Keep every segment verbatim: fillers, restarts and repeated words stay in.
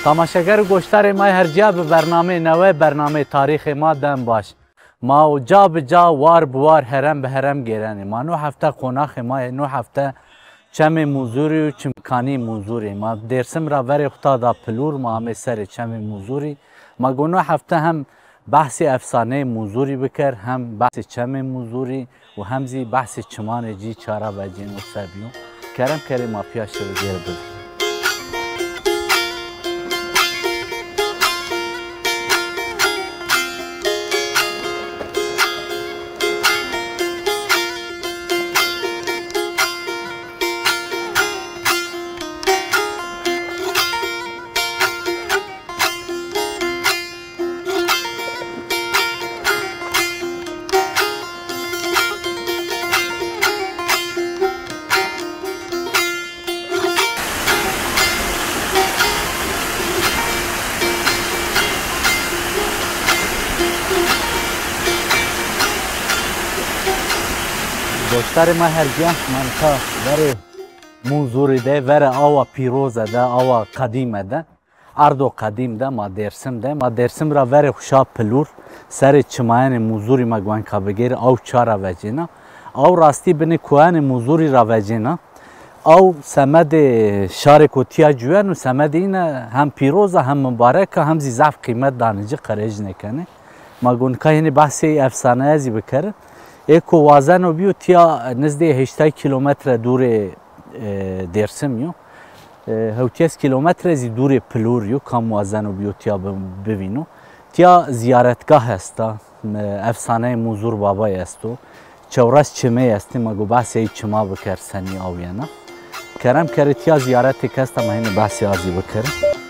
Tamaşeger û goşdarê ma yê hercîya, bi bernameyê newe, bernameyê tarîxê ma dem baş. Ma o ca bi ca, war bi war, herem bi herem gêrenê. Ma no hefte qonaxê ma yê, no hefte Çemê Mûzûrî û Çimkanî Mûzûrî. Ma Dêrsim ra verê xwu ta da Pilûr, ma amê serê Çemê Mûzûrî. Ma go no hefte hem behsê efsaneyê Mûzûrî biker, hem behsê Çemê Mûzûrî û hem zî behsê çimanê cî ça ra vecên û se bîyo. Kerem kerê ma pîya şêwê gêr bibî. Goşdarê ma hercîya, ma nika verê Munzurî de, verê awa pîroze de, awa qedîme de. Ardo qedîm de, ma Dêrsim de. Ma Dêrsim ra verê xwu şa Pilûr, serê çimayenê Mûzûrî ma guenka bigêrî, aw ça ra vecêna. Aw rastî binê koyenê Mûzûrî ra vecêna. Aw semedê şarêko tîya cuwen û semedê îne hem pîroz a, hem mubarek a, hem zî zaf qîmet danê ci, qerêj nêkenê. Ma go nika hênî behsê efsaneye zî bikerin. Ê ko wazeno bîyo tîya nizdê heştay kîlometre dûrê e, Dêrsim yo. E, hewtês kîlometre zî dûrê Pilûr yo, kam wazeno bîyo tîya bi-, bivîno. Tîya zîyaretgah esta, e, efsaneyê Muzur Babay esto. Çewres çimey estê, ma go behsê ey çima biker, senî aw yena. Kerem kerê tîya zîyaretêk esta, ma hênî behsê a zî bikirin.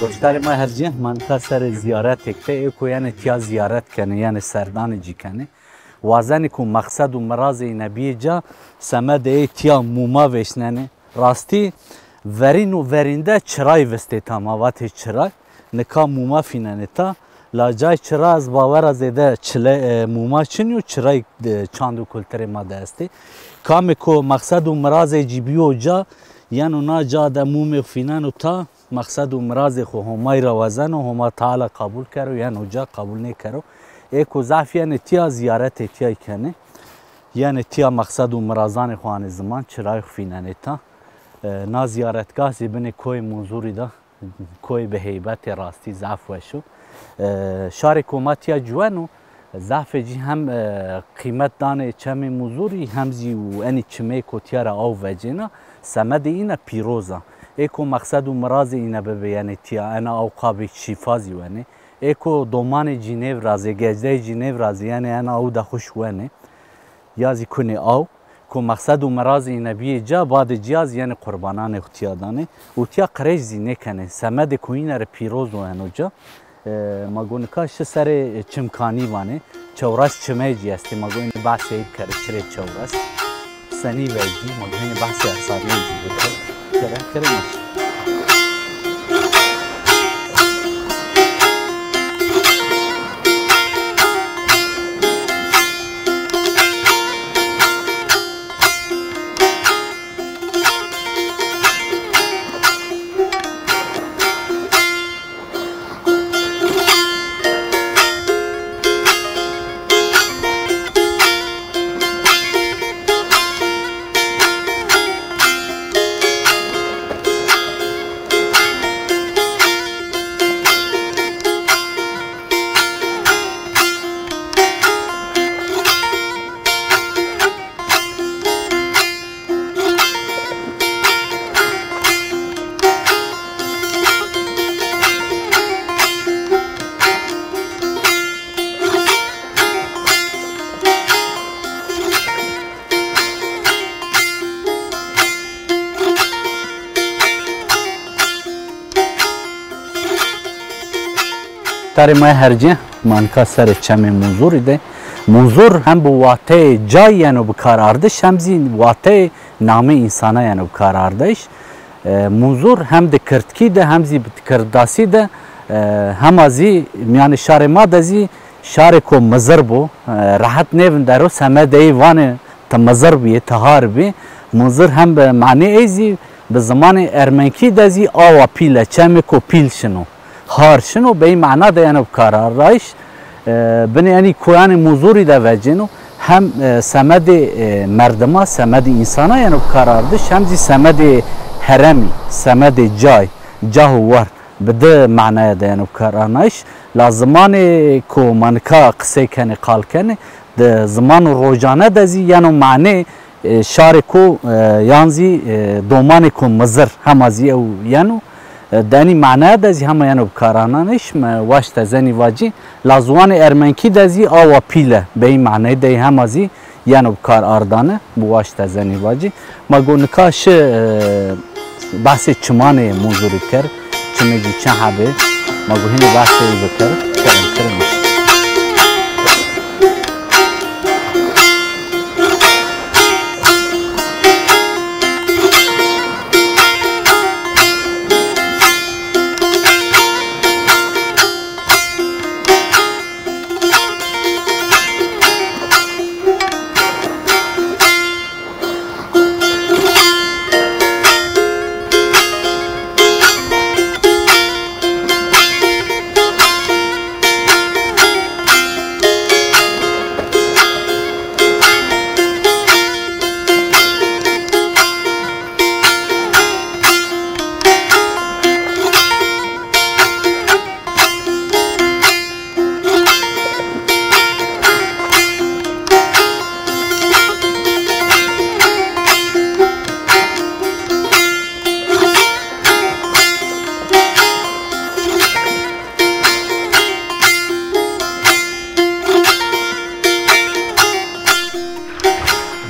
Goşdarê ma hercî, ma nika serê zîyaretêk de, ê ko yenê tîya zîyaret kenê, yenê serdanê cî kenê. Wazenê ku meqsed û mirazê îne bîyê ca, semedê ey tîya mûma vêşnenê. Rastî verîn û verînde çiray vistê ta, ma vatê çiray. Nika mûma fînenê ta. La cayê çira ez bawera zêde çile, e, mûma çin yo, çiray, e, çand û kulturê ma de estê. Kamê ku meqsed û mirazê cî bîyo ca, yeno na ca de mûmê fîneno ta, meqsed û mirazê xwu Homayî ra wazeno, Homa Teala qebul kero, yeno ca, qebul nêkero. Ê ku zaf yenê tîya zîyaretê tîyay kenê. Yenê tîya meqsed û mirazanê xwu anê ziman, çirayê xwu fînenê ta. E, na zîyaretgah zî binê koyê Munzurî de, koyê bi heybetê, rastî zaf weş o. E, şarê ku ma tîya ciweno, zafê cî hem, e, qîmet danê çemê Muzurî, hem zî û enî çimeyê ku tîya ra aw vecêna, semedê îne pîroz a. Ê ku meqsed û mirazê îne bibe, yenê tîya, ena aw qabê şîfa zî wenê. Ê ku domanê cî nêvirazê, gecdeyê cî nêvirazê, yenê ena aw de xwu şuwenê. Ya zî kunê aw, ku meqsed û mirazê îne bîyê ca, badê cîya zî yenê qurbananê xwu tîya danê û tîya qirêj zî nêkenê. Semedê ku îne rê pîroz o eno ca. E, ma go nika şi serê çimkanî vanê. Çewres çimey cî estê, ma go înê behsê ey bikerê, çirê çewres. Senî vecî, ma go înê behsê efsaneyê cî bikerê. Kerem kerê ma. Goştarê ma herce, ma nika serê çemê Munzurî de. Munzur hem bi wateyê cay yeno bi kar ardiş, hem zî wateyê namê însana yeno bi kar ardiş. E, Munzur hem di kirdkî de hem zî bi kirdasî de, e, hema zî mîyanê şarê ma de zî şarêko mizir bo. E, rehet nêvindero, semedê ey vanê ti mizir bîyê, ti har bî. Munzir hem bi manê ey zî bi zimanê ermenkî de zî awa pîl e, çemêko pîl şino. Har şino, bey mana de yeno bi kar ardiş. E, binê enî koyanê Munzurî de vecêno. Hem, e, semedê, e, merdima, semedê însana yeno bi kar ardiş, hem zî semedê heremî, semedê cay, cah û war, bi di manaya de yeno bi kar arnayîş. La zimanê ku ma nika qisey kenê, qal kenê, di zimanê rojane de zî yeno manê, e, şarêko, e, yan zî, e, domanêko mizir, hema zî ew yeno. E, di enî manaya de zî hema yeno bi kar arnanîş, mi waşt ez enî vacî. La ziwanê ermenkî de zî awa pîl e. Bey manayî de hema zî yeno bi kar ardane, mi waşt ez enî vacî. Ma go nika şi, e, behsê çimanê Munzurî biker. Çimê zî çend hebê. Ma go hînî behsê wî biker. Kerem, kerem.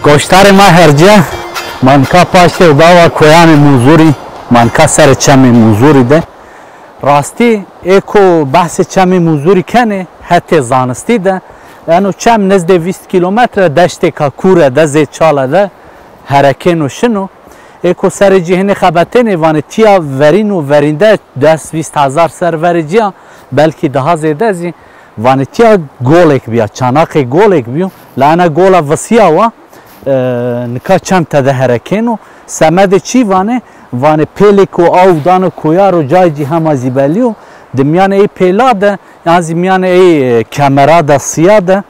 Goştarê ma herce, ma nika paştê dawa koyanê Munzurî, ma nika serê çemê Munzurî de. Rastî, ê ku behsê çemê Munzurî kenê, hetê zanistî de, eno çem nizdê vîst kîlometre deştêka kure de, zê çale de herekêno şino. Ê ku serê cî hinî xebetênê vanê tîya verîn û verînde des vîst hezar ser verê cîya, belkî daha zêde zî, vanê tîya golêk bîya, çanaqê golêk bîyo. La ena gola visîya wa, e, nika çem tede herekêno. Semedê çî vanê? Vanê pêlêko aw dano koya ro, cayê cî hema zî belî yo. Di mîyanê ey pêla de, yan zî mîyanê ey, e, kemera de, sîya de,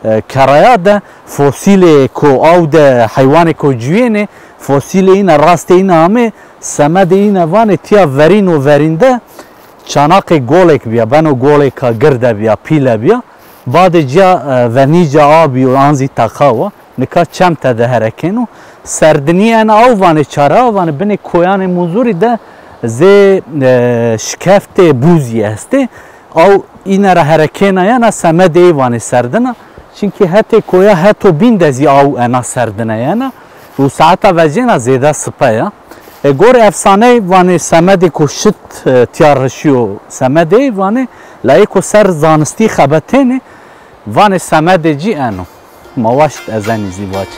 e, keraya de fosîlêko aw de heywanêko cuyênê, fosîlê îne rastê îne amê, semedê îne vanê tîya verîn û verînde çanaqê golêk bîya, beno golêka girde bîya, pîle bîya. Badê cîya, e, venîca a bîyo, an zî teqa wa. Nika çem tede herekêno. Serdinî en aw vanê çara, vanê binê koyanê Munzurî de zê, e, şikeftê bûzî estê. Aw îne ra herekênayena, semedê ey vanê serdina. Çimkî hetê koya heto bîn de zî aw ena serdinayena. Û saeta vecêna zêde sipe ya. E, gorê efsaneyê vanê semedêko şit, e, tîya rişîyo semedê ey vanê, la ê ku ser zanistî xebetênê, vanê semedê cî eno. Ma waşt ez enî zî vacî.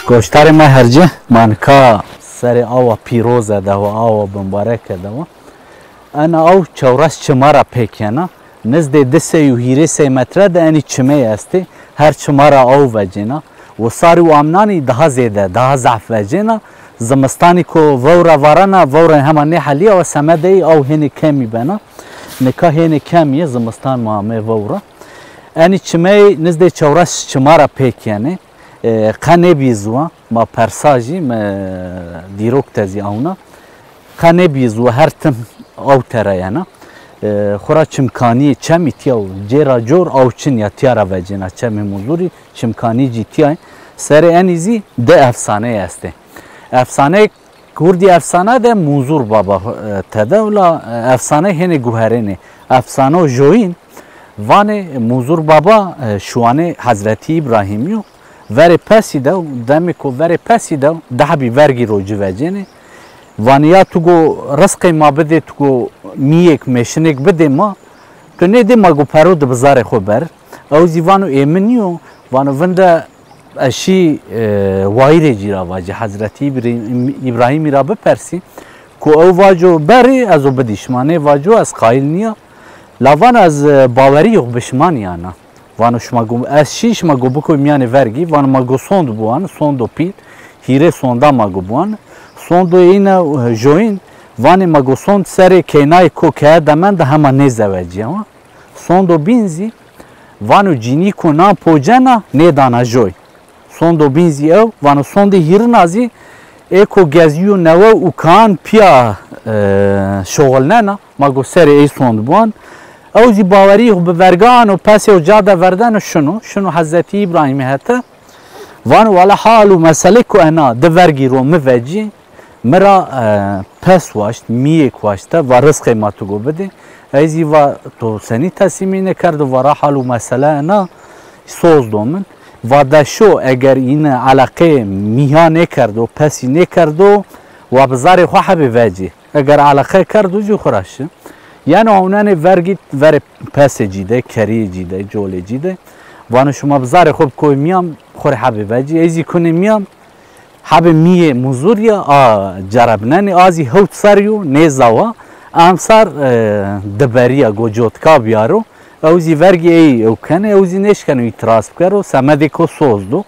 Goştarê ma herce, ma nika serê awa pîroze de wa, awa bimbareke de wa. Ena aw çewres çima ra pê kena. Nizdê di sey û hîrê sey metre de enî çimey estê. Her çima ra aw vecêna. Wisarî û amnanî daha zêde, daha zehf vecêna. Zimistanî ku vewra varena, vewra hema nêhelîya, wa semedê ey aw hênî kemî bena. Nika hênî kemî yê, zimistan ma amê vewra. Enî çimey nizdê çewres çima ra pêk yenê. E, qe nêbî ziwa, ma persa jî, mi dîrok de zî awna. Qe nêbî ziwa, her tim aw tera yena. E, xwura çimkanîyê çemî tîya û cêra cor aw çin ya, tîya ra vecêna çemê Munzurî, çimkanî cî tîya. Serê enî zî di efsaneyê estê. Efsaneyê Kurdî efsane de Munzur Baba, e, tede wila, e, efsane hênê guherênê. Efsano joyîn, vanê Munzur Baba, e, şuwanê Hezretî Îbrahîmî yo. Verê pesî de, demê ko verê pesî de, di hebî vergî ro ci vecênê. Vanê ya tu go rizqê ma bidê, tu go mîyêk mêşinêk bidê ma, tu nêdê ma go pero di bizarê xo ber. Ew zî vano ê min nîyo, vano vinde ez şî, e, wayîrê cî ra vacî, Hezretî Îbrî-, Îbrahîmî ra bipersî, ku ew vaco berî ez o bidî şima, nêvaco ez qayîl nîya. La vano ez, e, bawerî yo bi şima nîyana. Vano şima go, ez şî şima go biko mîyanê vergî, vano ma go sond biwan, sondo pîl, hîrê sonda ma go biwan. Sondo îne, e, joyîn, vanê ma go sond serê keynayê ko keye de menda hema nêzewecîya. Sondo bîn zî vano cînî ku nan pocena nêdana joy. Sondo bîn zî ew, vano sondê hîrina zî ê ko gezîyo newe û kaan pîya, e, şoxilnena, ma go serê ey sond biwan. Ew zî bawerî xo bi vergan û pesê xo ca de verdeno şino, şino Hezretî Îbrahîmî hete. Vano wele hal û meselê ku ena di vergî ro mi vecî, mi ra, e, pes waşt, mîyêk waşte, va rizqê ma tu go bidê. Ey zî va to senî teslîmî nêkerdo, va ra hal û mesele ena soz do min. Va de şo, eger îne eleqeyê mîha nêkerdo, pesî nêkerdo, wa bizarê xo hebê vecî. Eger eleqe kerdo jî xo ra şi. Yeno ewnenê vergî verê pesê cî de, kerîyê cî de, colê cî de. Vano şima bizarê xo bikoyê mîyan, xo rê hebê vecî. Ey zî kunê mîyan, hebê mîyê Munzurî ya, a cerebnenê, a zî hewt serrî yo nêzawa. Emser, e, di berî ya go cotka biyaro. Ew zî vergî ey ew kenê, ew zî nêşkeno îtîraz bikero, semedê ko soz do.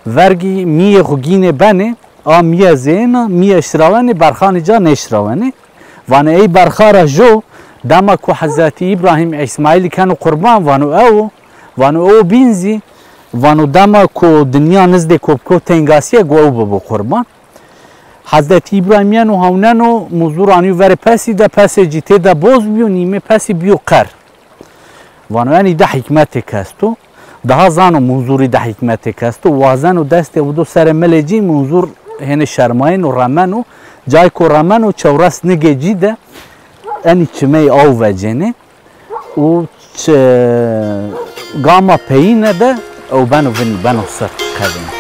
Vergî mîyê xo gînê benê, a mîye zêna, mîye şirawenê, berxanê ca nêşirawenê. Vanê ey berxa ra jo, dema ku Hezretî Îbrahîm Îsmaîlî keno qurban, vano ew o, vano ew bîn zî, vano dema ku dinya nizdê ko biko tengasîye, go ew bibo qurban. Hezretî Îbrahîm yeno hewneno, Munzur anîyo verê pesî de, pesê cî têde boz bîyo, nîmê pesî bîyo qer. Vano enî de hîkmetêk esto. Daha zano Munzurî de hîkmetêk esto. Wazeno destê bido serê milê cî, Munzur hênê şermayeno, remeno. Cayê ko remeno, çewres nigê cî de enî çimey aw vecênê. Û çi gama peyîne de ew beno vinî, beno sir qedîn.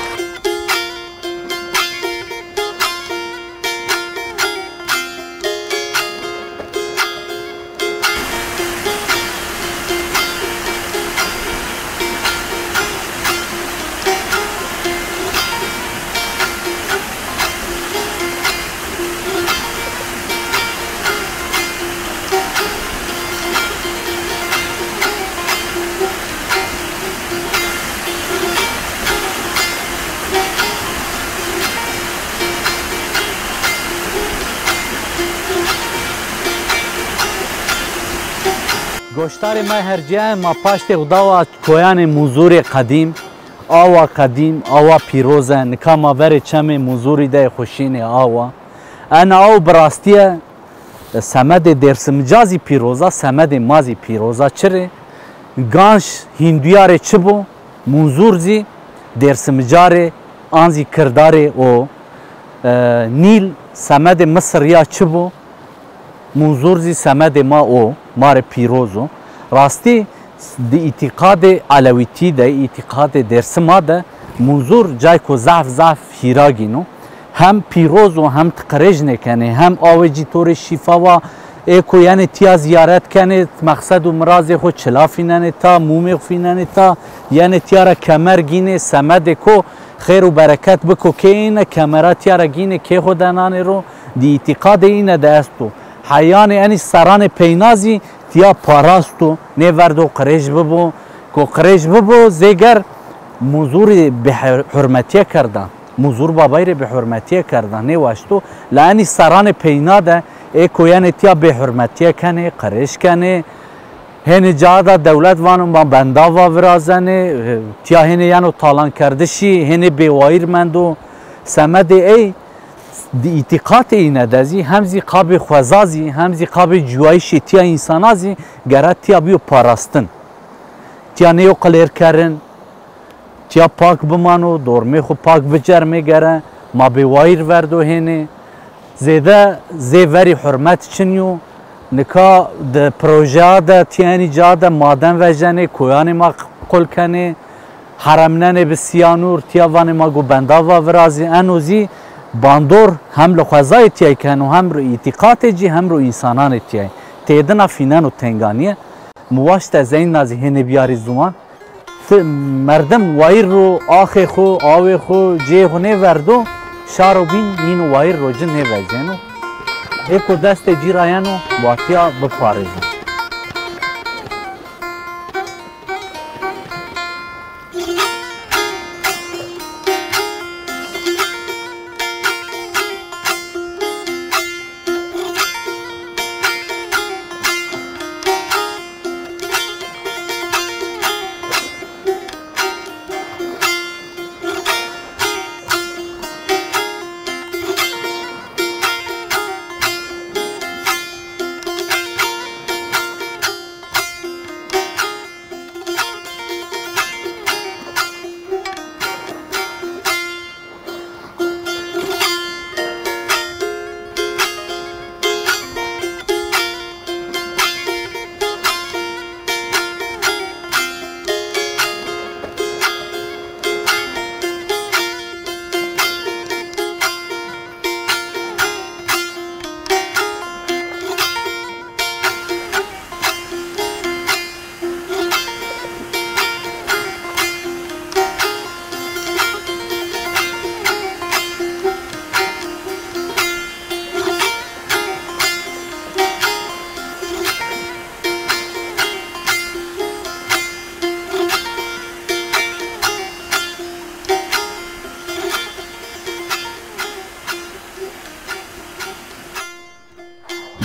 Goştarê ma hercîyaye, ma paştê xo dawa koyanê Munzurê qedîm, awa qedîm, awa pîroz e. Nika ma verê çemê Munzurî de yê, xo şînê awa. Ena aw bi rastîye semedê Dêrsimî ca zî pîroz a, semedê ma zî pîroz a. Çi rê? Ganj Hîndûya rê çi bo, Munzur zî Dêrsimî ca rê an zî Kirda rê o. E, Nîl semedê Misirî ya çi bo, Munzur zî semedê ma o, ma rê pîroz o. Rastî di îtîqadê Elewîtî de, îtîqadê Dêrsima de Munzur cayko zaf zaf hîra gîno. Hem pîroz o, hem ti qirêj nêkenê, hem awê cî to rê şîfa wa, ê ko yenê tîya zîyaret kenê, mexsed û mirazê xo çila fînenê ta, mûmê xo fînenê ta, yenê tîya ra kemer gînê, semedê ko xêr û bereket biko kê îne, kemera tîya ra gînê kê xo denanê ro. Di îtîqadê îne de esto. Heyanê enî seranê peyna zî tîya parasto, nêverdo qirêj bibo. Ko qirêj bibo, zêger Munzurî bêhurmetîye kerda. Munzur Babayî rê bêhurmetîye kerda, nêwaşto. La enî serranê peyna de ê koyanê tîya bêhurmetîye kenê, qirêj kenê. Hênî ca de dewlet vano ma bendava virazenê, tîya hênî yeno talankerdişî, hênî bêwayîr mendo. Semedê ey di îtîqatê îne de zî hem zî qabê xweza zî hem zî qabê cuyayîşê tîya însana zî gere tîya bîyo parastin. Tîya nêyo qilêrkerin, tîya pak bimano, dormê xwu pak bicermê gere, ma bêwayîr verdo hênê. Zêde zê verî hurmet çin yo. Nika di projeya de tîya enî ca de maden vejenê, koyanê ma qul kenê, heremnenê bi sîyanûr, tîya vanê ma go bendava virazî, eno zî bandor hem li xwezayê tîyay keno, hem ro îtîqatê cî, hem ro însananê tîyay. Têdina fîneno tenganîye. Mi waşt ez eyna zî hênê biyarî ziwan. Ti merdim wayîr ro axê xwu, awê xwu, cihê xwu nêverdo, şaro bîn nîno wayîr ro ci nêvecêno. Ê ko destê cî ra yeno, wa tîya biparêzo.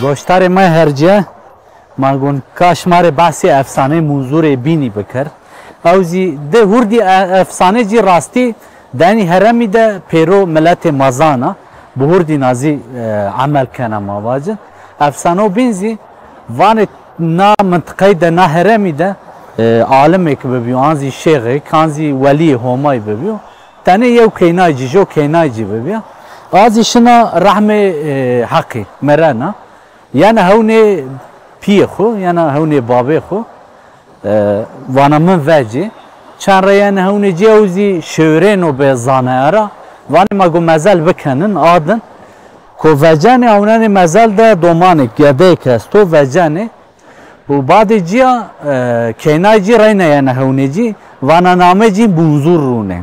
Goştarê ma herciye, ma gon ka şima rê behsê efsaneyê Munzurê Bînî bikir. Ew zî di hurdî e-, efsane zî rastî denî heremî de pêro miletê ma zana, bi hurdî na zî, e, emel kena ma vacin. Efsano Bîn zî vanê na mintiqeyî de, na heremî de, e, alimêk bibîyo, an zî şêxêk, an zî welîyê Homayî bibîyo. Tenê yew keynay cî, jo keynay cî bibîya. A zî şina rehmê, e, Heqî, mirena. Yena hewnê pîyê xwu, yena hewnê babê xwu. E, vana min vecê. Çend re yena hewnê cî, ew zî şêwrêno bi zanaya ra. Vanê ma go mezel bikenin, adin. Ko vecenê, ewnenê mezel de domanêk, gedeyêk esto, vecenê. Û badê cîya, e, keynay cî reyna yena hewnê cî, vana namê cî Munzur rûnê.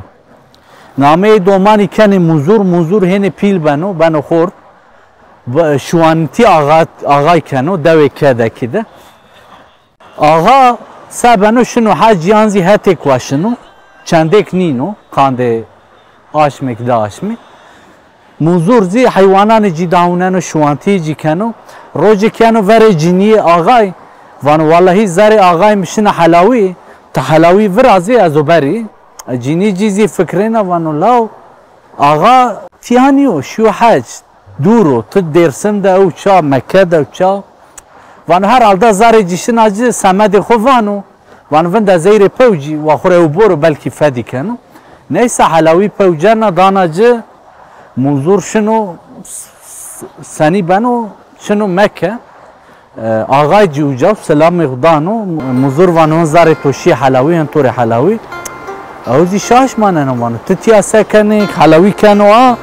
Nameyê domanî kenê Munzur, Munzur hênê pîl beno, beno xort. Bi-, şiwanitî axa-, axay keno, dewê Kedekî de. Axa se beno şino hec yan zî hetêk wa şino, çendêk nîno, qandê aşmêk di aşmî. Munzur zî heywananê cî dawneno, şiwantîyê cî keno. Rojêk yeno verê cinîyê axay, vano, wellehî zerê axay mi şina helawî, ti helawî virazê ez o berî. Cinî cî zî fikrêna, vano, law, axa tîya nîyo, şîyo hec, dûr o, ti Dêrsim de ew ça, Mekke de ew ça. Vano, herhalde zerê cî şina ci, semedê xo vano. Vano, vinda zeyrê pew cî, wa xo rê ew boro, belkî fedî keno. Neyse, helawî pew cena dana ci, Munzur şino, s-, s-, senî beno, şino Mekke. E, axay cî uca selamê xo dano, Munzur vano, hin zerê to şî helawî, hin to rê helawî. Ew zî şaş maneno, vano, ti tîya se kenê, helawî keno a?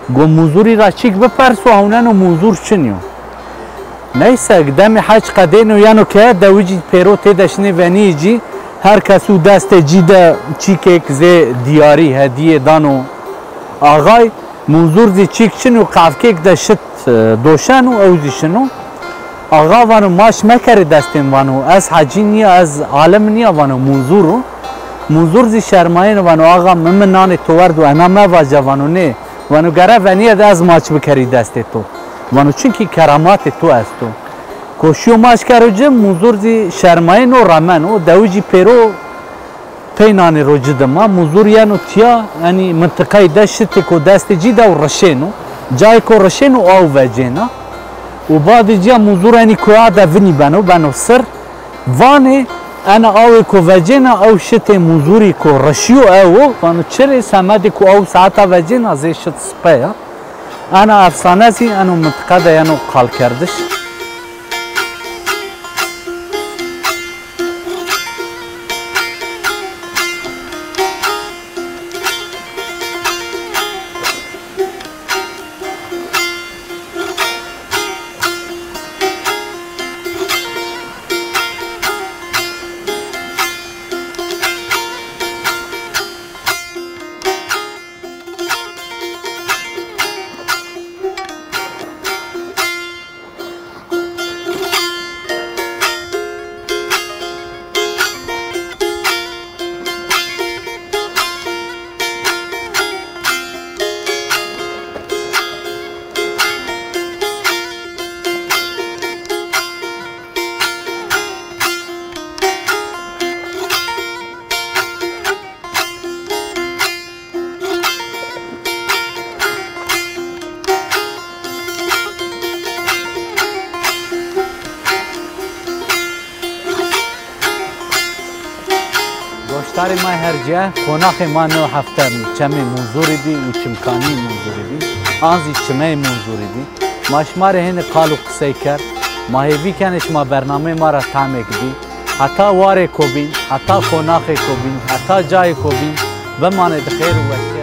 Go Munzurî ra çîk biperso, ewneno Munzur çinî yo. Neyse, demê hec qedêno yeno keye, dewi cî pêro têde şinê venîyê cî, her kes û destê cî de çîkêk zê diyarî, hedîye dano axay. Munzur zî çîk çin û qevkêk de şit, e, doşen û ew zî şino. Axa vano, maç mekerê destên, vano, ez hecî nîya, ez alim nîya, vano, Munzur o. Munzur zî şermayeno, vano, "Axa, mi, mi nanê to werdo, ena mevace," vano, "nê." Vano, "Gere venîye de ez maç bikerî destê to." Vano, "Çunkî keramatê to esto." Ko şîyo maç kero ci, Munzur zî şermayeno, remeno. Dewi jî pêro pey nanê ro ci dima. Munzur yeno tîya, enî mintiqayî de şitêko destê cî de û rişêno. Cayêko rişêno, aw vecêna. Û badê cîya Munzur enî koya de vinî beno, beno sir. Vanê, ena awê ko vecêna, ew şitê Munzurî ko rişîyo ew o. Vano, "Çirê semedê ko aw saeta vecêna zê şit sipe ya." Ena efsane zî eno mintiqe de yeno qalkerdiş. Goştarê ma her cîye, qonaxê ma no hefte çemê Munzurî bî û çimkanî Munzurî bî, an zî çimeyê Munzurî bî. Ma şima rê hênî qal û qisey kerd. Ma hêvî kenê şima bernameyê ma ra tamêk bî. Heta warêko bîn, heta qonaxêko bîn, heta cayêko bîn, bimanê di xêr û weşîye.